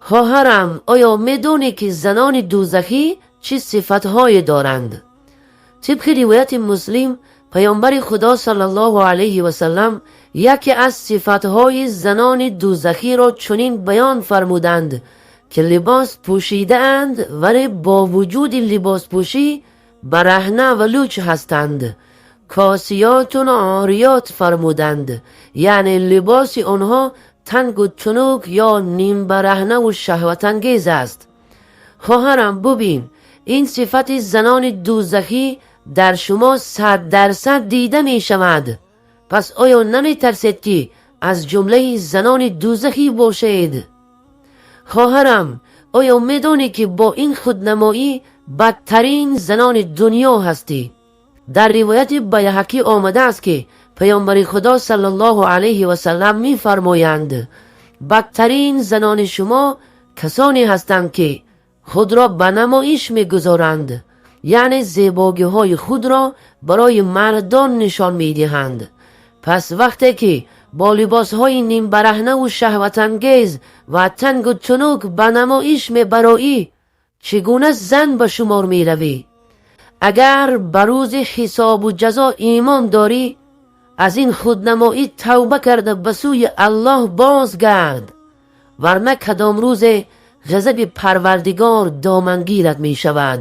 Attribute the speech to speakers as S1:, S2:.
S1: Хоҳарам, оё медонӣ, ки занони дӯзахӣ чӣ сифатҳое доранд? Тибқи ривояти Муслим, Паёмбари Худо саллаллоҳу алайҳи васаллам яке аз сифатҳои занони дӯзахиро чунин баён фармуданд, ки либос пӯшидаанд, вале бо вуҷуди либоспӯшӣ бараҳна ва луч ҳастанд. Косиётун ориёт фармуданд, яъне либоси онҳо тангу тунук ё нимбараҳнаву шаҳватангез аст. Хоҳарам, бубин, ин сифати занони дӯзахӣ дар шумо 100% дида мешавад. Пас оё наметарсед, ки аз ҷумлаи занони дӯзахӣ бошед? Хоҳарам, оё медонӣ, ки бо ин худнамоӣ бадтарин занони дунё ҳастӣ? Дар ривояти Байҳақӣ омадааст, ки Паёмбари Худо саллаллоҳу алайҳи васаллам мефармоянд: «Бадтарин занони шумо касоне ҳастанд, ки худро ба намоиш мегузоранд, яъне зебогиҳои худро барои мардон нишон медиҳанд». Пас вақте ки бо либосҳои нимбараҳнаву шаҳватангез ва тангу тунук ба намоиш мебароӣ, чӣ гуна зан ба шумор меравӣ? Агар ба рӯзи ҳисобу ҷазо имон дорӣ, аз ин худнамоӣ тавба карда, ба сӯи Аллоҳ бозгард, варна кадом рӯзе ғазаби Парвардигор домангират мешавад.